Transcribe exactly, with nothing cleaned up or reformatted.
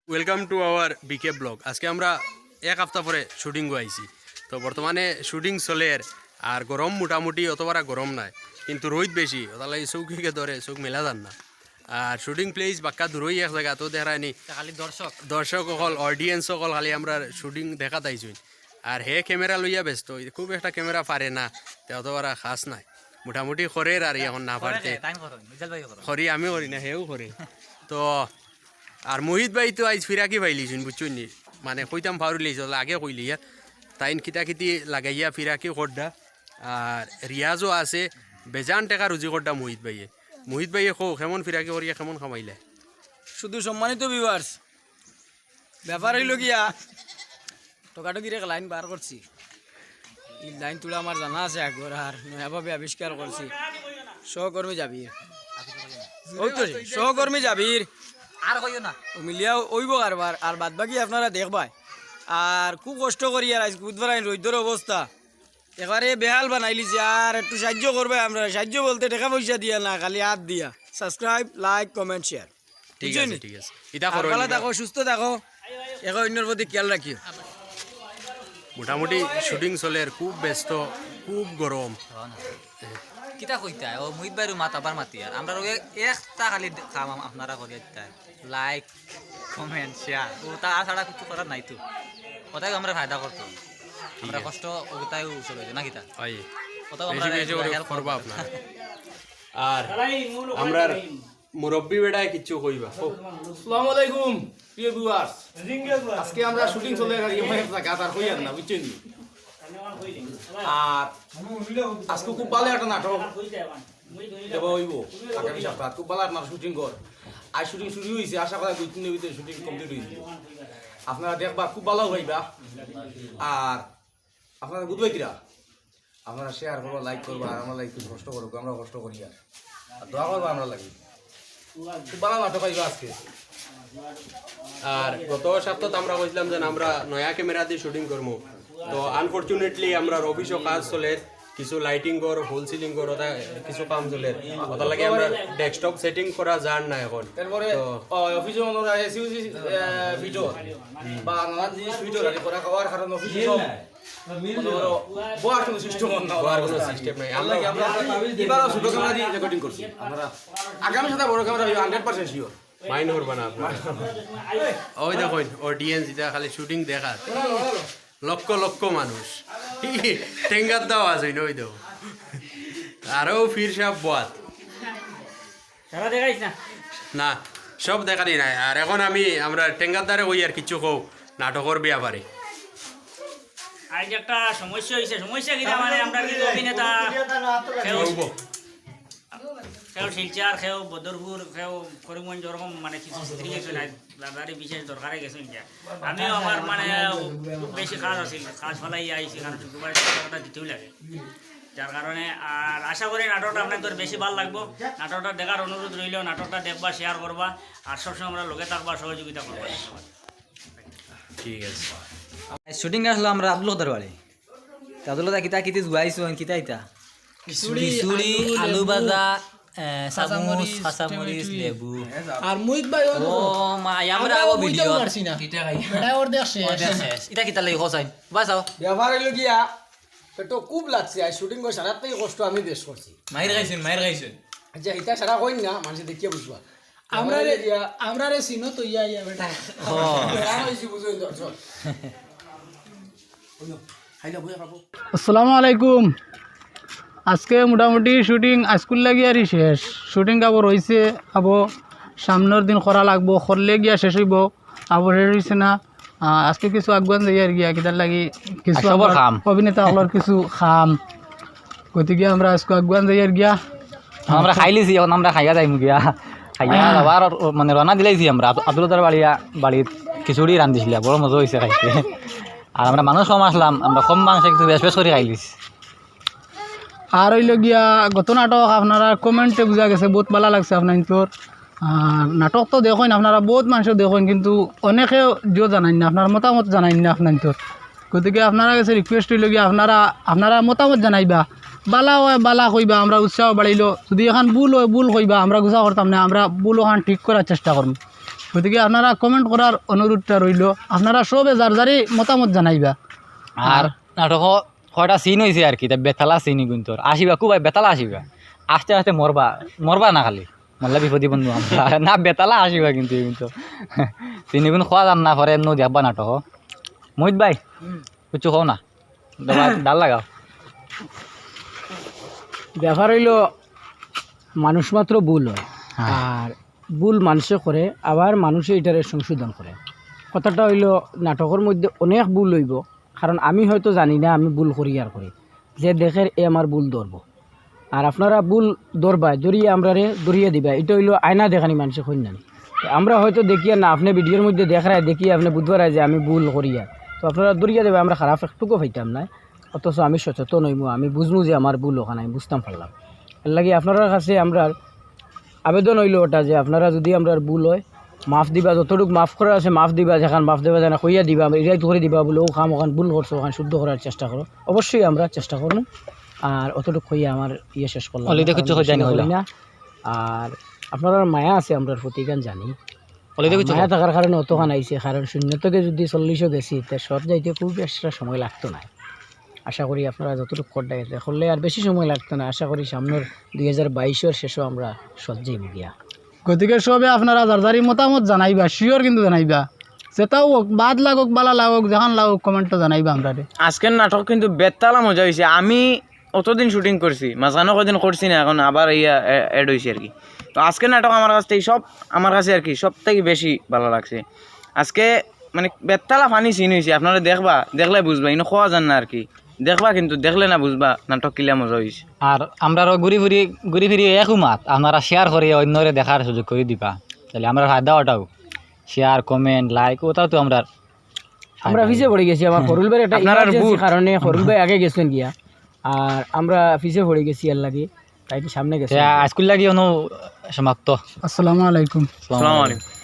Welcome to our বিকে ব্লগ। আজকে আমরা এক হাপ্তা পরে শুটিং আইছি। তো বর্তমানে শুটিং চলের, আর গরম মোটামুটি অতবারা গরম নাই, কিন্তু রইদ বেশি, অতার লাগি চউখে ধরে, চউখ মেলা যার না। আর শুটিং প্লেস বাক্কা দূরই এক জাগা, তো দেখায়নি। খালি দর্শক। দর্শক অকল, অডিয়েন্স অকল খালি আমরার শুটিং দেখাত আইছইন। আর হে ক্যামেরা লইয়া ব্যস্ত, খুব একটা ক্যামেরা পারে না, তে অতবারা খাছ নাই। মোটামুটি করের আর অখন না পারতে। তাই করো, মিজাল ভাই করো। করি, আমিও করি না, হেও করে। তো আর মোহিত ভাই তো আইজ ফিরাকি পাইলিছইন, বুঝছইন নি? মানে কইতাম পাউরিলিছি, আগে কইলিয়া। তাইন কিতা কিতি লাগাইয়া ফিরাকি কররা। আর রিয়াজও আছে, বেজান টেকা রুজি কররা মোহিত ভাইয়ে। মোহিত ভাইয়ে কও, কেমন ফিরাকি করিয়া কেমন কামাইলা? শুধু সম্মানিত ভিউয়ার্স, ব্যাপার অইলো গিয়া, টকাটকির এক লাইন বার করছি। ই লাইন তুলা আমার জানা আছে আগর, আর নয়াভাবে আবিষ্কার করছি। সহকর্মী জাবির। ওই তো রে, সহকর্মী জাবির। আর কইও না। ও মিলিয়া অইবো কারবার, আর বাদ বাকি আপনারা দেখবায়। আর খুব কষ্ট করি আর আইজ বুধবার আইন রইদর অবস্থা। একবারে বেহাল বানাইলিছে, আর একটু সাহায্য করবায় আমরারে। সাহায্য বলতে টেকা পয়সা দিয়া না, খালি আত দিয়া। Subscribe, like, comment, share। ঠিক আছে, ঠিক আছে। ইতা আর করো, ভালা ইতা। থাকো, সুস্থ থাকো, একে অইন্যর প্রতি খেয়াল রাখিও। মোটামুটি শুটিং চলের, খুব ব্যস্ত, খুব গরম। কিতা কইতায়, ও মোহিত ভাইর মাত আবার মাতিয়ার। আমরার অউ একটা খালি কাম আম-, আপনারা করিয়া দিতায়। Like, comment, share। অতা ছাড়া কিচ্ছু করার নাই তো। অতায় আমরার ফায়দা করতো। আমরা কষ্ট, অতায় চলে যায় না কিতা? অয়। অতায় বেশি আমরা বেশি করি help করবা করবো। আপনারা। আর আমরার মুরব্বি বেটায় কিচ্ছু কইবা। আসসালামু আলাইকুম, প্রিয় ভিউয়ার্স। আজকে আমরা শুটিং চলের আর ইয়ে জাগা, আর কইয়ার না, বুঝছইন নি? আর আজকে খুব ভালা একটা নাটক দেওয়া অইবো আগামী সপ্তাহ। খুব ভালা একটা নাটক শুটিং কর। আইজ শুটিং শুরু অইছে, আশা করি দুই তিন দিনর ভিতরে শুটিং কমপ্লিট অইযিবো। আপনারা দেখবা, খুব ভালা পাইবা। আর আপনারা বুঝবা কিরা? আপনারা share করবা, like করবা, আর আমরার লাগি একটু কষ্ট করবা, আমরাও কষ্ট করি আর। আর দোয়া করবা আমরার লাগি। খুব ভালা নাটক আইবো আজকে। আর গত সপ্তাত আমরা কইছিলাম যে আমরা নয়া ক্যামেরা দি শুটিং করমু, তো unfortunately আমরার অফিসও কাজ চলের, কিছু lighting ঘর, false ceiling ঘর, অতা কিছু কাম চলের, অতার লাগি আমরা desktop setting করা যার না অখন। এরপরে, তো অ, অফিসও মনে হয় এসি উসি, আহ, ফিটর বা নানান জিনিস ফিটর আর কি করা খাওয়ার কারণে অফিসে সব মনে করো বওয়ার কোনো system না, বওয়ার কোনো system নাই। আমরা, আমরা এবারও ছোট ক্যামেরা দি recording করছি। আমরা আগামী সপ্তাহ বড় ক্যামেরা অইবো, hundred percent sure। মাইন্ড করবা না আপনারা। ওই দেখইন, অডিয়েন্স ইতা খালি শুটিং দেখার। লক্ষ লক্ষ মানুষ। টেঙ্গার দাও আছে, ওই দেখো। আরো পীর সাহেব বওয়াত। সারা দেখাইছ না? না, সব দেখানি নাই। আর অখন আমি, আমরা টেঙ্গার দারে কই আর কিচ্ছু কও নাটকর ব্যাপারে। আইজ একটা সমস্যা অইছে। সমস্যা কিতা মানে, আমরা কিন্তু অভিনেতা কেউ, কইবো। কেউ শিলচর, কেউ বদরপুর, কেউ করিমগঞ্জ, ওরকম মানে কিছু স্ত্রী গেছে না, দাদারে বিশেষ দরকারে গেছে ইন্ডিয়া। আমিও আমার মানে খুব বেশি কাজ আছিল, কাজ ফালাই আইছি, কারণ শুক্রবার টাকাটা দিতেও লাগে। যার কারণে আর আশা করি নাটকটা আপনাদের বেশি ভালো লাগবো। নাটকটা দেখার অনুরোধ রইল, নাটকটা দেখবা, শেয়ার করবা, আর সবসময় আমরা লগে থাকবা, সহযোগিতা করবা। ধন্যবাদ। ঠিক আছে। শুটিং আসলো আমরা আব্দুল কদর বাড়ি। তা আব্দুল কদর কিতা কিতা জুয়াইছো, কিতা ইতা? খিচুড়ি, খিচুড়ি, আলু, আলু লেবু। ভাজা, এ, চামুচ, কাঁচামরিচ, কাঁচামরিচ, টমেটো। লেবু। আর মুহিত ভাই ওর ও মা, আমরা আমরা ও মুহিত ভিডিও। পারছি না। কিতা খাই? বেটা ওর দেখ শেষ। ওর দেখ শেষ। ইটা কিতা লাগি হোসাইন? বাসাও। ব্যাপার অইলো গিয়া, পেটো খুব লাগছে, আর শুটিং করে সারা থেকে কষ্ট আমি বেশ করছি। মাইর খাইছইন, মাইর খাইছইন। আচ্ছা, ইটা সারা কইন না, মানুষে দেখিয়া বুঝবা। আমরারে, আমরারে চিনো তো ইয়া ইয়া বেটা। হ। বেটা হইছি বুঝো দর্শক। আসসালামু আলাইকুম। আজকে মোটামুটি শুটিং আইজকুর লাগি আরই শেষ। শুটিং আবো রইছে, আবো সামনর দিন করা লাগবো, করলে গিয়া শেষ অইবো, আবো শেষ অইছে না। আহ, আজকে কিছু আগুয়ান যাইয়ার গিয়া, কিতার লাগি কিছু আর সবর আমার কাম। অভিনেতা অকলর কিছু কাম। গতিকে আমরা আজকে আগুয়ান যাইয়ার গিয়া। আমরা খাইলিছি, অখন আমরা খাইয়া যাইমু গিয়া। খাইয়া হ্যাঁ। যাবার, মানে, রওনা দিলাইছি আমরা। আব-, আব্দুল কদর বাড়িয়া, বাড়িত খিচুড়ি রান্ধিছিলা, বড় মজা অইছে খাইতে। আর আমরা মানুষ কম আসলাম, আমরা কম মাংসে কিন্তু বেশ বেশ করি খাইলিছি। আর অইলো গিয়া গত নাটক আপনারা কমেন্টে বুঝা গেছে, বউত ভালা লাগছে আপনাইনতর। আর নাটক তো দেখইন আপনারা, বউত মানষে দেখইন, কিন্তু অনেকে জিও জানাইন না, আপনার মতামত জানাইন না আপনাইনতর। গতিকে আপনারা গেছে রিকোয়েস্ট অইলো গিয়া আপনারা, আপনারা মতামত জানাইবা, ভালা অয় ভালা কইবা, আমরা উৎসাহ বাড়াইলো। যদি এখান ভুল অয় ভুল কইবা, আমরা গুছা করতাম না, আমরা ভুল অখান ঠিক করার চেষ্টা করমু। গতিকে আপনারা কমেন্ট করার অনুরোধটা রইল, আপনারা সবে যার যারই মতামত জানাইবা। আর নাটক কয়টা সিন অইছে আর কি, তা বেতালা সিন কিন্তু আসিবা, খুব বেতালা আসিবা, আস্তে আস্তে মরবা, মরবা না খালি, মরলা বিপদী বন্ধু আমরা না, বেতালা আসিবা কিন্তু, কিন্তু সিন কিন্তু খোয়া যান না পারে, এমন দেখবা নাটক। মোহিত ভাই, কিছু কও না, ডাল লাগাও। ব্যাপার অইল, মানুষ মাত্র ভুল হয়, আর ভুল মানুষে করে, আবার মানুষে এটারে সংশোধন করে। কথাটা অইল, নাটকর মধ্যে অনেক ভুল অইব, কারণ আমি হয়তো জানি না আমি ভুল করি আর করি, যে দেখের এ আমার ভুল ধরবো। আর আপনারা ভুল ধরবায়, ধরিয়া আমরারে ধরিয়া দিবা, এটা অইল আয়না দেখানি মানুষে কইন না। তো আমরা হয়তো দেখিয়া না, আপনি ভিডিওর মধ্যে দেখরায়, দেখিয়া আপনি বুঝবারায় যে আমি ভুল করিয়া, তো আপনারা ধরিয়া দিবা আমরা খারাপ একটুকু পাইতাম না, অথচ আমি সচেতন অইমু, আমি বুঝমু যে আমার ভুল ওখানে, আমি বুঝতাম পারলাম। এর লাগি আপনারার কাছে আমরার আবেদন অইল ওটা যে আপনারা যদি আমরার ভুল হয়, মাফ দিবা, যতটুক মাফ করার আছে মাফ দিবা, যেখান মাফ দিবা জানা কইয়া দিবা, আমরা ইরাইত করে দিবা বলে, "ও কাম ওখান ভুল করছো, ওখান শুদ্ধ করার চেষ্টা করো।" অবশ্যই আমরা চেষ্টা করবো। আর অতটুক কইয়া আমার ইয়ে শেষ করলাম। অলিদে কিছু কারণ কই জানি বেশি হইলা। করি না। আর আপনারার মায়া আছে আমরার প্রতি, গান জানি। অলিদে আর কিছু মায়া কই। থাকার কারণে অতখান আইছে, কারণ শূন্য থেকে যদি চল্লিশও গেছি, তে শত যাইতে খুব একটা সময় লাগতো না। আশা করি আপনারা যতটুকু করলে, করলে আর বেশি সময় লাগতো না। আশা করি সামনের দুই হাজার বাইশের শেষও আমরা শত যাইব গিয়া। গতিকে সবে আপনারা যার যারই মতামত জানাইবা, শিওর কিন্তু জানাইবা, যেটাও হোক, বাদ লাগোক, বালা লাগোক, যেখান লাগোক, কমেন্টে জানাইবা আমরারে। আজকের নাটক কিন্তু বেতালা মজা হইছে। আমি অতদিন শুটিং করছি, মাঝখানে কদিন করছি না, এখন আবার ইয়া অ্যাড হইছে আর কি। তো আজকের নাটক আমার কাছ থেকে সব, আমার কাছে আর কি সব থেকে বেশি ভালো লাগছে। আজকে মানে বেতালা ফানি সিন হইছে, আপনারা দেখবা, দেখলে বুঝবা, ইনো খোয়া যান না আর কি। দেখবা কিন্তু, দেখলে না বুঝবা নাটক কিলা মজা হইছে। আর আমরারও ঘুরি ফিরি, ঘুরি ফিরি একউ মাত, আপনারা শেয়ার করি অন্যরে দেখার সুযোগ করি দিবা, তাহলে আমরার ফায়দা ওটাও। শেয়ার, কমেন্ট, লাইক, ওটাও তো আমরার আমরা পিছে পড়ে গেছি, আমার খরুল ভাইয়ের একটা আপনারার emergency ভুল। কারণে খরুল ভাই আগে গেছেন গিয়া, আর আমরা পিছে পড়ে গেছি, এর লাগি তাই কি সামনে গেছে। তে আজকুর লাগি অনু সমাপ্ত। আসসালামু আলাইকুম। আসসালামু আলাইকুম।